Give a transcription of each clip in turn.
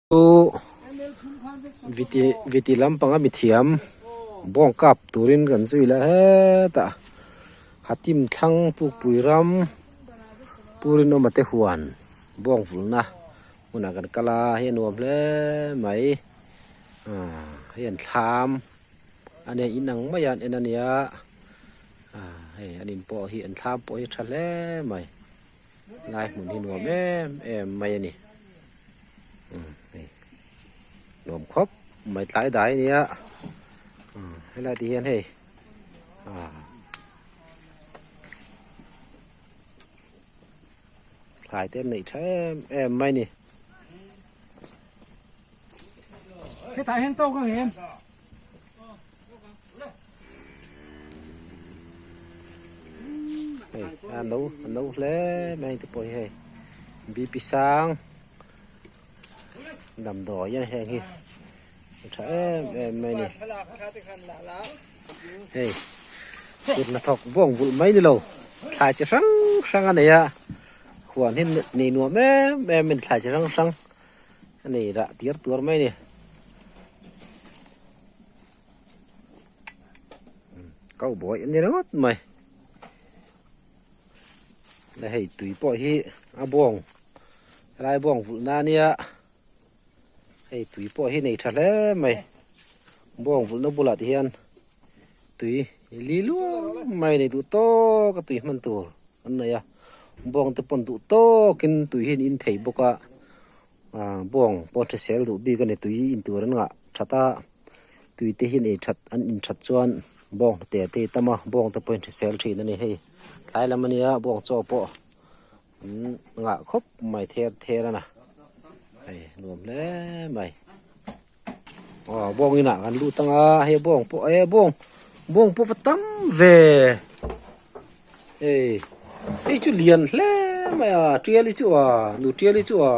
Chu viti viti lampanga mithiam bawng kap turin kan zui leh hetah hatim thlang pukpui ram purinawma te huan bawng vulna hmunah kan kal a hei a nuam hle mai ah hei an thlam a nia in ang mai a an en a nia ah hei an in pawh hi an thlam pawh hi a tha hle mai. Lai hmun hi nuam em em mai a ni hei nuam khawp mai tlai dai a nia helai te hian hei ah thlai te an neih tha em em mai a ni. Hetah hian tawk ang em? Hei a no a no hle mai te pawh hi hei bp sang damdawi a heng hi a tha em em mai a ni hei kut hnathawk bawng vulh mai ni lo thlai chi hrang hrang a nei a huan hi nei nuam em em a ni thlai chi hrang hrang a nei rah tir tuar mai a ni. Cowboy a ni ringawt mai le hei tui pawh hi a bawng helai bawng vulh na ania hei tui pawh hi nei tha hle mai bawng vulh na bulah te hian tui li luam mai nei duh tawk a tui hman tur an nei a bawng te pawn duh tawkin tui hi an in thei bawk a ah bawng pawh hrisel duh bik a ni tui in tur an ngah that a. Tui te hi nei that an in that chuan bawng hnute te hi tam a bawng te pawhin hrisel thin a ni hei tlai lam ania bawng chaw pawh an ngah khawp mai ther ther a na hei nuam hle mai aw bawng inah kan lut ang a hei bawng pawh e bawng bawng pawh va tam ve hei hei chu lian hle mai a tial hi chu a nu tial hi chu a.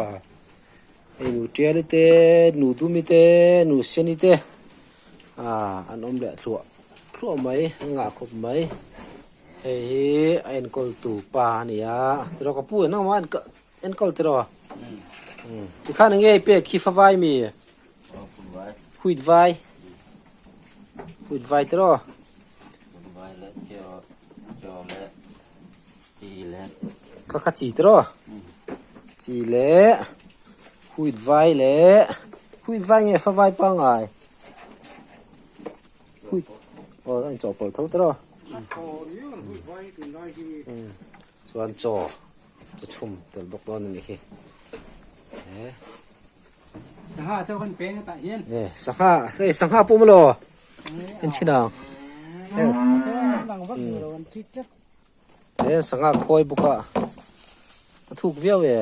Hei nu Tiali te, nu Dumi te, nu Seni te ah an awm leh thluah thluah mai an ngah khawp mai. Hei hi a enkawl tu pa a ni a, tiraw ka pu en ang maw enkawl tiraw? Tikhan eng nge i pek khi favai mi? Huit vai, huit vai tiraw? Kha kha chi tiraw chi leh huit vai leh huit vai nge fa vai pangai huit aw a inchawhpawlh tho tiraw chuan chaw chaw chhum tel bawk dawn a nih hi Sangha chaw kan peng tah hian sangha hei sangha pawh maw law en chhin ang he sangha khawi bawk a a thuk viau e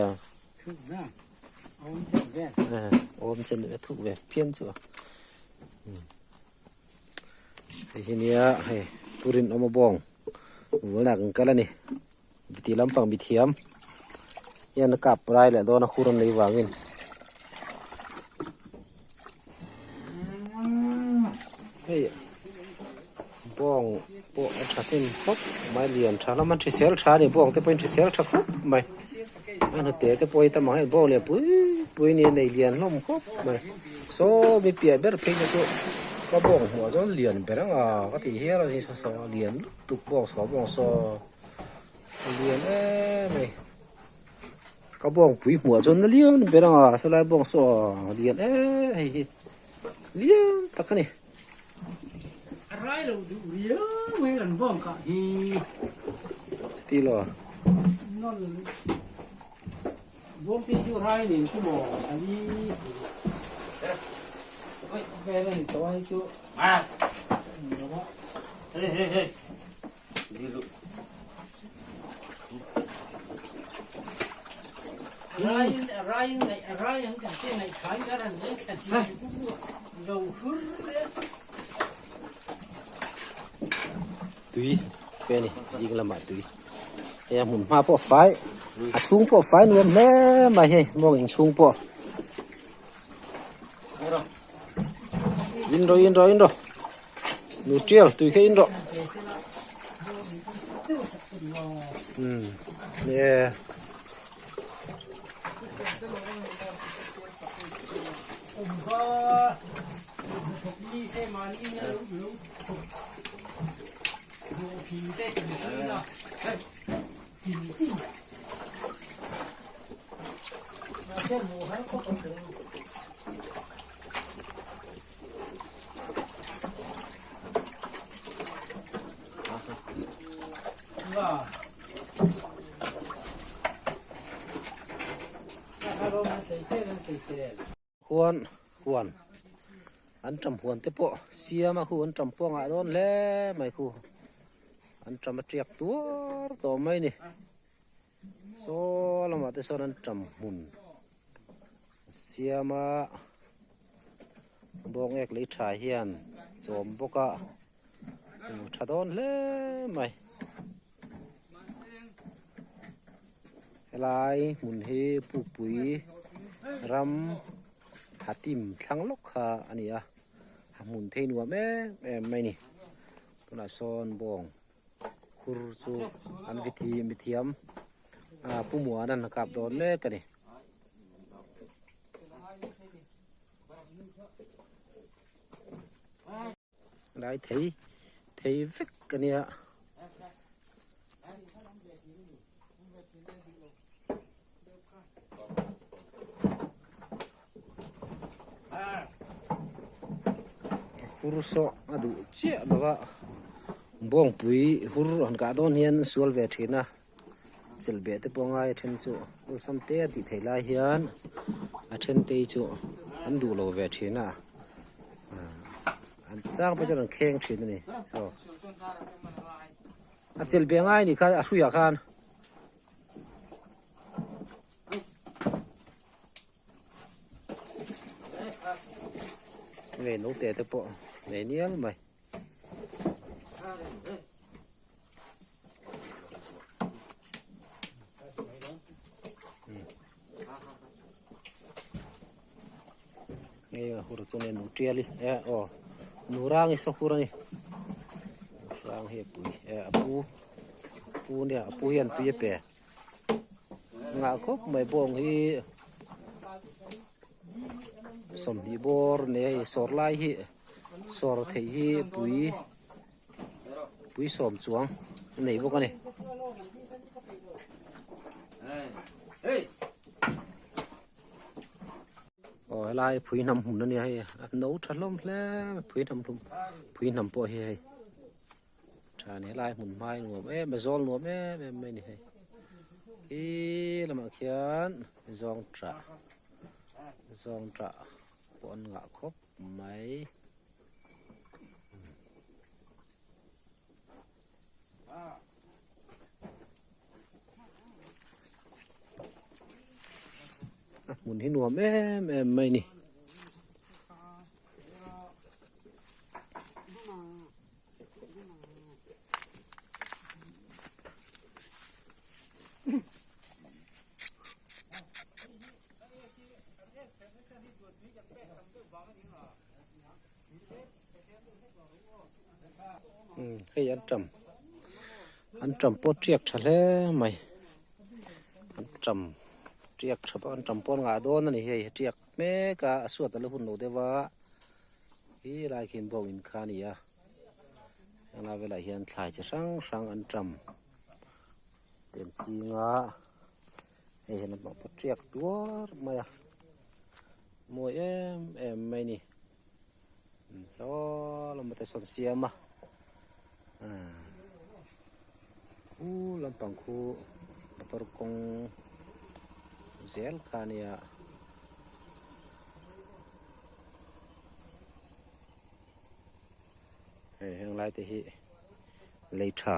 awm chen a thuk ve phian chu hei hi nia hei turin awm a bawng vul nak ang kal a ni. Ti lampang mi thiam hian a kap rai leh dawn a hur an nei vangin. Hei bawng pawh a tha hnem khawp mai lian tha hlawm a hrisel tha a ni bawng te pawhin hrisel tha khawp mai a hnute te pawh hi tam ang hian bawng lian pui pui a ni a nei lian hlawm khawp mai saw mi piah ber phei te chu ka bawng hmuh ah chuan lian ber ang a ka tih hial a ni saw saw a lian lutuk bawng saw bawng saw. A lian em mai ka bawng pui hmuh ah chuan a lian ber ang a sawlai bawng saw a lian em hei hi lian tak a ni. A rai lo duh riau mai kan bawng kah hi. Chuti lo. Non bawng te chu rai nen chu maw a li vel a ni tawh a hei chu. Hei hei hei. Tui pe a ni zing lamah tui hei a hmun hma pawh a fai a chhung pawh a fai nuam hle mai hei mawng inchhung pawh in rawh in rawh in rawh. Nu tial tui kha in rawh. Um nge. Awm kha hnathawk mi se mahni ina lo lo thawk hlawh thin te kan hre a hei tin tin mahse hmuh har khawp ang ber. Khuan huan an tam huan te pawh siam a khu an tam pawh ngah dawn hle mai khu an tam a tiak tuar tawh mai ni saw lamah te sawn an tam hmun siam a bawng ek lei tha hian chawm bawk a chu tha dawn hle mai. Helai hmun hi Pukpui ram Hatim thlang lawk kha a ni a, a hmun thei nuam em em mai a ni. Tunah sawn bawng khur chu an vithi mithiam Pu Muana'n a kap dawn mek a ni. Lai thei thei vek a nia. Hur saw a duh chiah lo a bawngpui hur han kah dawn hian sual ve thin a chelh beh te pawh ngai a then chu awlsam te a tih theih lai hian a then te hi chu an duh lo ve thin a an chang pawh chuan an kheng thin a ni aw a chelh beh ngai a nih kha a hruiah khan. Ngei naute te pawh nei nial mai. Ngei a hur chu nen nu tial i e aw nu rang i saw hur a ni rang hi a pui e a pu pu nia a pu hian tui a pe ngah khawp mai bawng hi sawmhnih bawr nei hei sawr lai hi sawr theih hi pui pui sawm chuang a nei bawk a ni. Aw helai phui hnam hmun a nia hei a no tha hlawm hle mai phui hnam hlum phui hnam pawh hi hei tha a ni helai hmun hmai nuam em a zawl nuam em em mai a ni hei khi lamah khian zawng tah zawng tah pawh an ngah khawp mai. A hmun hi nuam em em mai a ni. Hei an tam an tam pawh tiak tha hle mai an tam tiak tha bawk an tam pawh an ngah dawn a ni hei tiak mek a a suat a la hun lo deuh a khi lai khi bawng in kha a ni a helai velah hian thlai chi hrang hrang an tam te an ching a hei hian an pawh tiak tuar mai a mawi em em mai a ni. Saw lamah te sawn siam a khu lampang khu motor kawng zel kha a nia. Hei heng lai te hi lei tha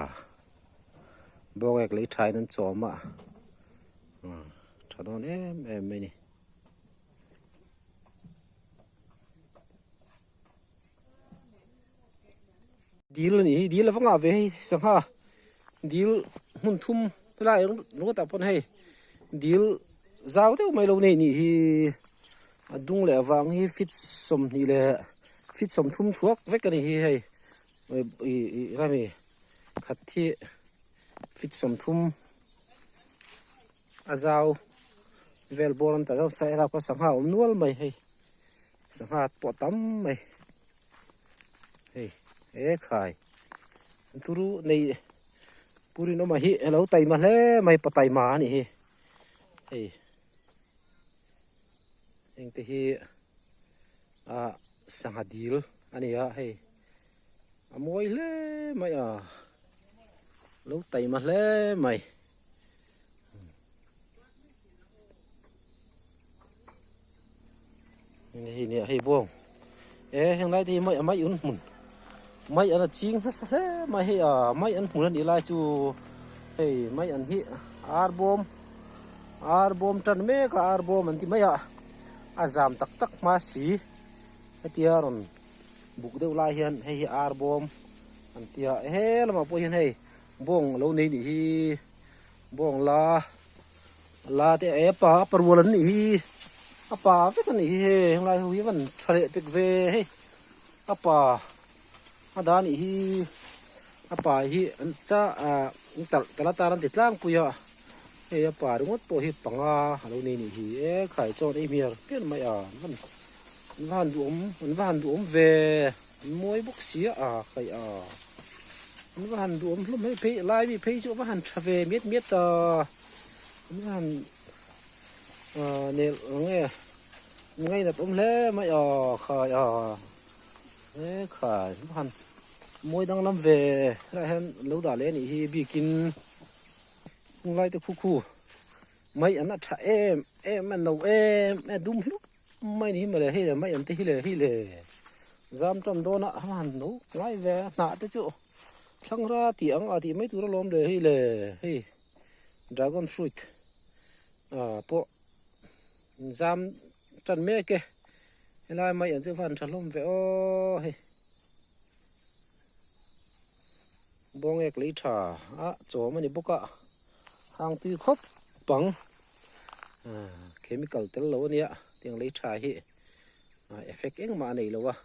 bawngek lei tha in an chawm a tha dawn em em mai a ni. Dil a ni hi dil a va ngah ve hei sangha dil hmun thum helai ringawt ah pawn hei dil zau deuh mai lo nei nih hi a dung leh avang hi feet 20 leh feet 30 thuak vek a ni hi hei ih ih hemi khat hi feet 30. A zau vel bawr an ta deuh sa helai pawh sangha a awm nual mai hei. Sangha pawh tam mai hei he khai turu nei pu Rinawma hi a lo taima hle mai pa taima a nih hi hei heng te hi ah sangha dil a ni a hei a mawi hle mai a lo taima hle mai. Hei nia hei bawng e heng lai te hi mai mai un hmun mai an a ching nasa hle mai hei a mai an hmun a nih lai chu hei mai an hi ar bawm ar bawm tan mek a ar bawm an ti mai a a zam tak tak hma si hetia rawn buk deuh lai hian hei hi ar bawm an tia he lamah pawh hian hei bawng a lo nei nih hi. Bawng la la te e pa a parual an nih hi a pa vek a nih hi hei henglai ho hi a van tha leh pek ve hei a pa a dah a nih hi a pa hi an ta ah an talh talh atan an ti tlangpui a hei a pa ringawt pawh hi panga a lo nei a nih hi e khai chawn ei hmiar hmiar mai a an van an va han duhawm an va han duhawm ve an mawi bawk si a khai a. An va han duhawm hlawm hei phei lai mi phei chu a va han tha ve miat miat a an va han ah nel ang nge ngainat awm hle mai a khai a he khai an va han mawi danglam ve helaiah hian an lo dah leh a nih hi bikin hung lai te khu khu mai an a tha em em a no em em dum hlup mai ni hi mawle hei le mai an te hi le hei le. Zam tan dawn a han no ngai ve a hnah te chu thlangra tih ang a tih mai tur alawm le hei le hei dragon fruit ah pawh zam tan mek e helai mai an chu van tha hlawm ve aw hei bawngek lei tha a chawm a ni bawk a hang tui khawp ang chemical tel lo ania tiang lei tha hi. Effect engmah a nei lo a,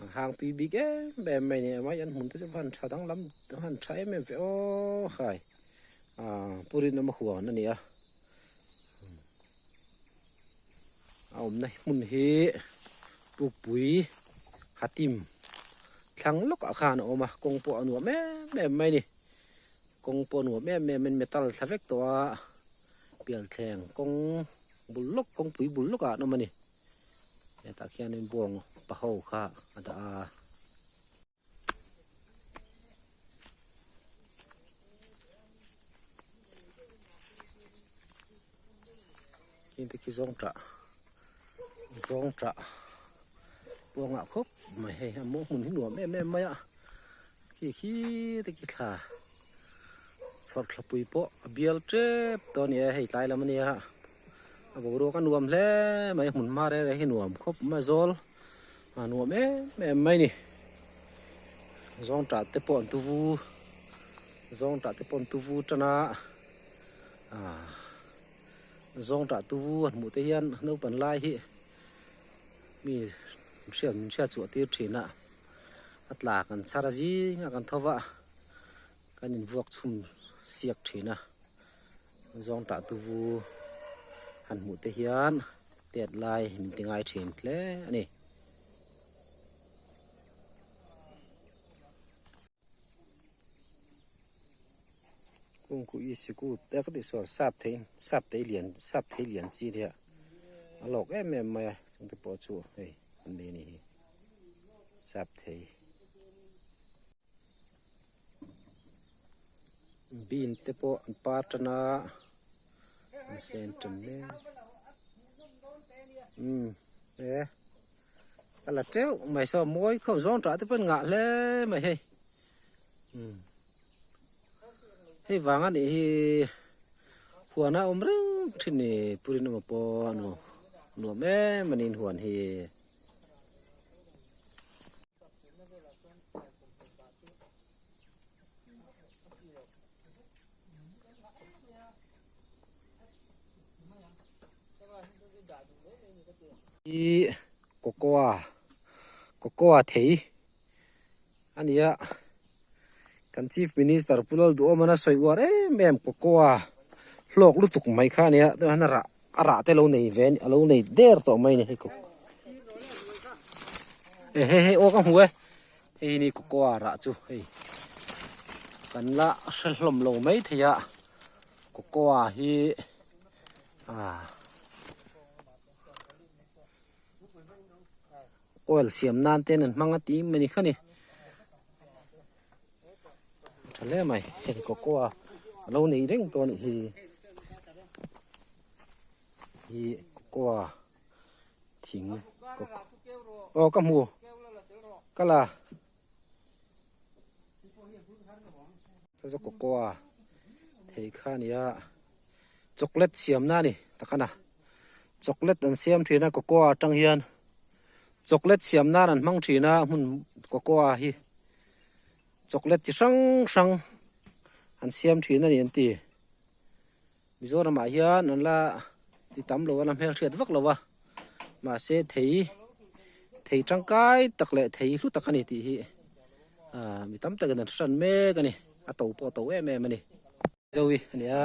an hang tui bik em em mai a ni a, mai an hmun te chu van tha danglam han tha em em ve aw khai pu Rinawma huan a ni a, a awmna hmun hi Pukpui Hatim thlang lawkah khan a awm a, kawng pawh a nuam em em mai a ni, kawng pawh a nuam em em a ni metal thla vek tawh a. Pialthleng kawng bul lawk kawngpui bul lawkah an awm a ni hetah khianin bawng pa ho kha a dah a. Heng te khi zawng tah zawng tah buangah khawp mai hei a maw hmun hi nuam em em mai a khi khi te khi thla. Chhawrthlapui pawh a bial tep tawh a ni a, hei tlai lam a nia a boruak a nuam hle mai hmun hma reng reng hi nuam khawp mai a zawl a nuam em em mai a ni zawng tah te pawh an tu vu zawng tah te pawh an tu vu tan a ah zawng tah tu vu an hmuh te hian naupang lai hi mi hriat min hriat chhuah tir thin a a tla kan chhar a zing a kan tho va. Kan invuak chhum siak thin a, zawng tah tu vu han hmuh te hian tet lai min ti ngai thin hle a ni. Kungku i sikul te ka tih sual sap thei sap thei lian sap thei lian chi nia a lawk em em mai a chungte pawh chu hei an nei a nih hi sap thei. Bean te pawh an par tan a an sen tan mek umm e a la teuh mai saw mawi khawp zawng tah te pawh an ngah hle mai hei umm hei vang a nih hi huan a awm reng thin ni purin emaw pawh a nuam em a ni huan hi. Hi cocoa cocoa thei a ni a kan chief minister Pu Lalduhawmana sawi uar em em cocoa hlawk lutuk mai kha a ni a tunah hian a rah a rah te lo nei ve a lo nei der tawh mai a ni hei. E hei hei aw ka hmu e hei ni cocoa rah chu hei kan la hre hlawm lo mai thei a cocoa hi ah oil siam nan te an hmang a tih mai ni kha ni tha hle mai hei cocoa a lo nei reng tawh a nih hi hi cocoa thing aw ka hmu ka la chu chu cocoa thei kha a ni a chocolate siam na a ni takhan a chocolate an siam thin a cocoa atang hian chocolate siam nan an hmang thin a hmun cocoa hi chocolate chi hrang hrang an siam thin a ni an ti. Mizoramah hian an la ti tam lo a la hmelhriat vak lo a mahse thei thei tangkai tak leh thei hlu tak a ni tih hi ah mi tam takin an hran mek a ni a to pawh a to em em a ni. Zoe a ni a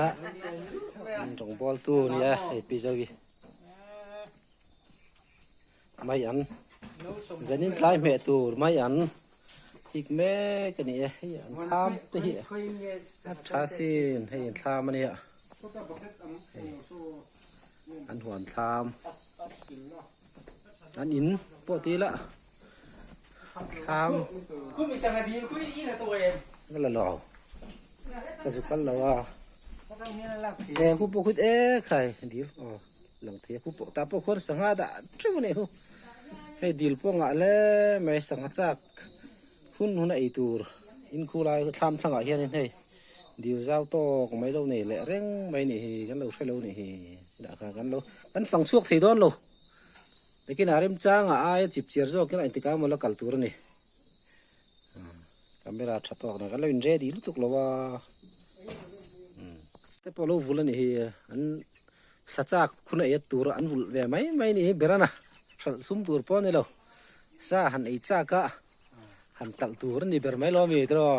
rawngbawl tu a ni a hei pi Zoe mai an zanin tlai hmeh tur mai an hik mek a ni e hei an thlam te hi a tha sin hei an thlam a nia hei an huan thlam an in pawh ti ila thlam ka la lo ka zu kal lo a e khu pawh khut e khai dil aw. Lang thei a khu pawh tah pawh khuan sangha dah teuh a nih hu. Hei dil pawh ngah hle mai sangha chak hun hun a ei tur in khu lai thlam thlangah hianin hei dil zau tawk mai lo nei leh reng mai nih hi kan lo hre lo nih hi dah kha kan lo kan fang chhuak thei dawn lo. Takin a remchangah aia chip chiar zawkin a intikah emaw la kal tur a ni. Camera tha tawk nen kan lo in ready lutuk lo a. Te pawh lo vul a nih hi an Sa chak khun a et tur an vulh ve mai mai ni hi berana hralh sum tur pawh a ni lo. Sa han ei chak a han talh tur a ni ber mai lo a mi tiraw.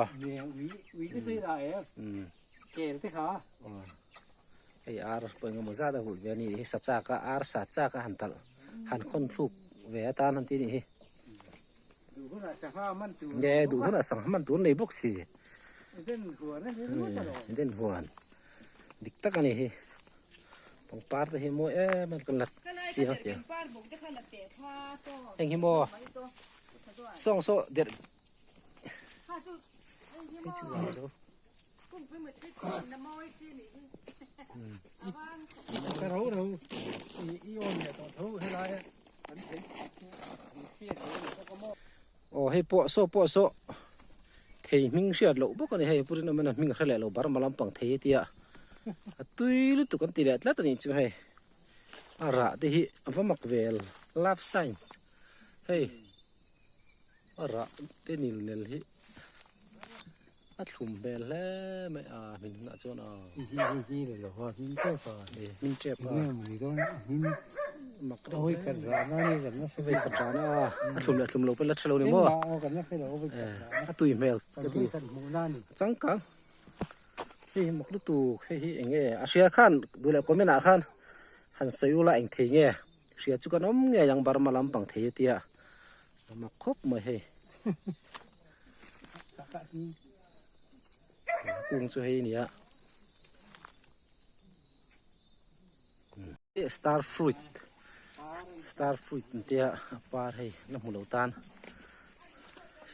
Hei ar pawh engemaw zat a vulh ve a ni hi sa chak a ar sa chak a han talh han khawn thluk ve atan han ti a nih hi. Nge duh hunah sangha man tur nei bawk si. Den huan. Dik tak a ni hi. Pangpar te hi mawi em a kan la chiang a tia. Heng hi maw sawng saw der hei chu a zo. Ka ro ro i awm leh tawh tho helai a kan thei Aw hei pawh saw pawh saw thei hming hriat loh bawk a ni hei purin awm in a hming a hre leh lo Burma lampang thei a tia a tui lutuk an ti leh tlat a nih chu hei a rah te hi a va mak vel love science hei a rah te nil nel hi. A thlum hmel hle mai a hmin hunah chuan a Hi le lo a hmin tep a e hmin tep a enge maw ni dawn a hmin mak reuh hawi khat zah na ni kan la hre vei khat zah na a thlum leh thlum lo pawh la hre lo ni maw engmah kan la hre lo vei khat zah na a tui hmel ka ti vei khat hmuh na ni changkang hei hi mak lutuk hei hi enge a hria khan duh leh comment ah khan han sawi ula eng thei nge hria chu kan awm ngei ang Burma lampang thei a tia A mak khawp mai hei. Kung chu hei nia. Star fruit. Star fruit an tia a par hei la hmu lo tan.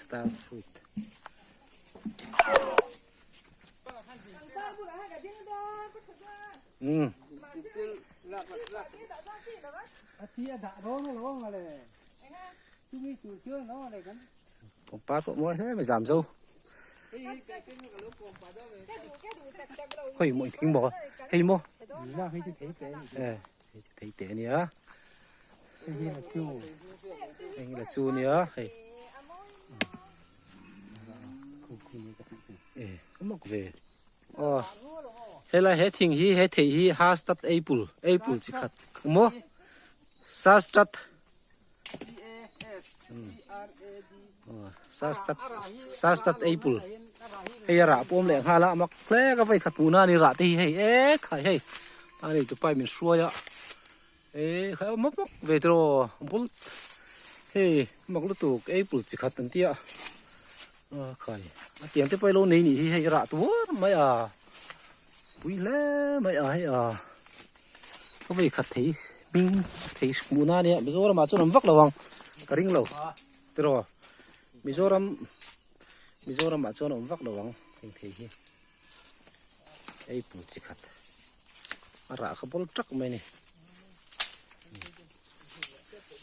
Star fruit. Um. Pangpar pawh mawi hle mai zam zo. Hei maw thing maw hei maw. Eh thei te ania. Hei la chu ania hei. Eh mak ve. Aw helai he thing hi he thei hi hastat apple apple chi khat maw sastat sastat sastat apple hei a rah pawm leh nghal a mak hle ka vei khat hmuh na ani rah te hi hei e khai hei a nei tu pa in min hruai a e khai mak mak ve tiraw bul. Hei mak lutuk apple chi khat an tia a khai a tiang te pawh ilo nei nih hi hei rah tuar mai a pui hle mai a hei a ka vei khat thei hming thei hmuh na ania Mizoram ah chuan awm vak lo ang ka ring lo tiraw Mizoram Mizoram ah chuan awm vak lo ang heng thei hi apple chi khat a rah kha bawl tak mai a ni.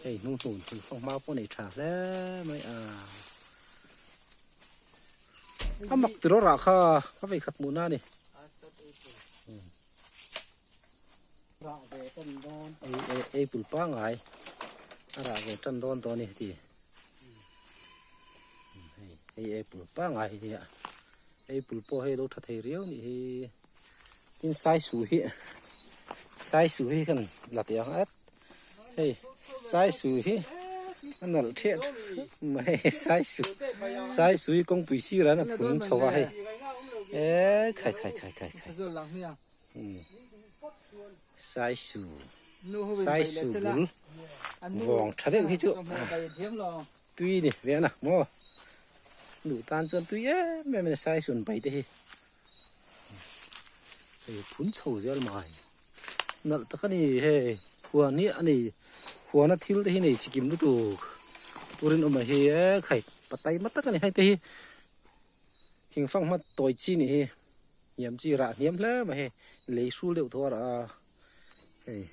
Hei hnung hnun thing fang hma pawh nei tha hle mai a a mak ti rawh rah kha ka vei khat hmuh na a ni ei ei pul pangai a rah ve tan dawn tawh a ni heti hei hei ei pul pangai hi a ei pul pawh hei lo tha thei riau a nih hi. Tin saisu hi saisu hi kan la teh ang at hei saisu hi a nalh thiah mai saisu saisu hi kawngpui sirah hian a phun chho a hei eee khai khai khai khai khai saisu saisu bul vawng tha deuh hi chu tui ni ve a na maw duh tan chuan tui em em a ni saisu an bai te hi. Hei phun chho zel mai nalh tak a ni hei huan hi a nei huana thil te hi nei chikim lutuk turin awm a hi e khai patai hma tak a ni hei te hi thing fang hma tawi chi nih hi hniam chi rah hniam hle mai hei lei hrul deuh tho a rah a hei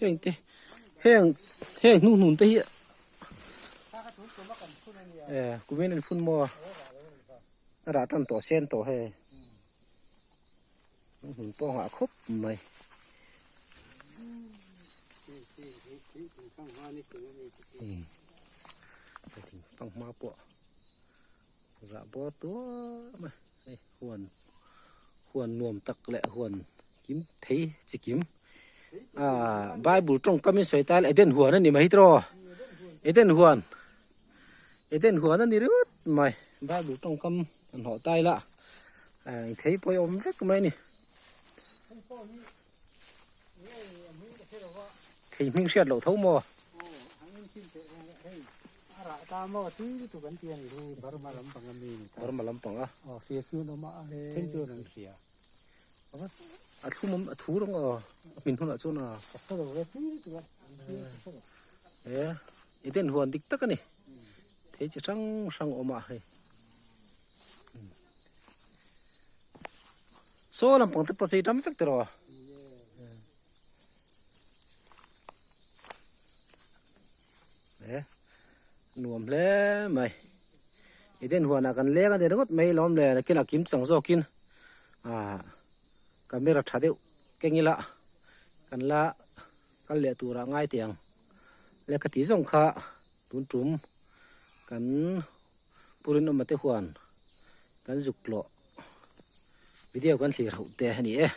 heng te heng heng hnuhnun te hi e kumin an phun maw. A rah tan tawh sen tawh hei hmun pawh nghah khawp mai. Thing hma pawh rah bawr tuar mai hei huan huan nuam tak leh huan kim thei chi kim ah bible tawngkam in sawi ta ila eden huan a ni mai tiraw eden huan. Eden huan a ni ringawt mai bible tawngkam an hnawh ta ila eng thei pawh hi a awm vek mai a ni thei hming hriat loh tho maw burma lampang a a thlum awm a thu rawng aw a hmin hunah chuan a e Eden huan dik tak a ni. Thei chi hrang hrang awm a hei. Saw lampang te pawh chei tam vek tiraw. E nuam hle mai. Eden huanah kan leng a ni ringawt mai lawm le nakinah kim chang zawkin ah camera tha deuh keng ila kan la kal leh turah ngai teh ang. Lehkha tih zawng kha tun tum kan Pu Rinawma te huan kan zuk tlawh video kan thlir hauh te a ni e.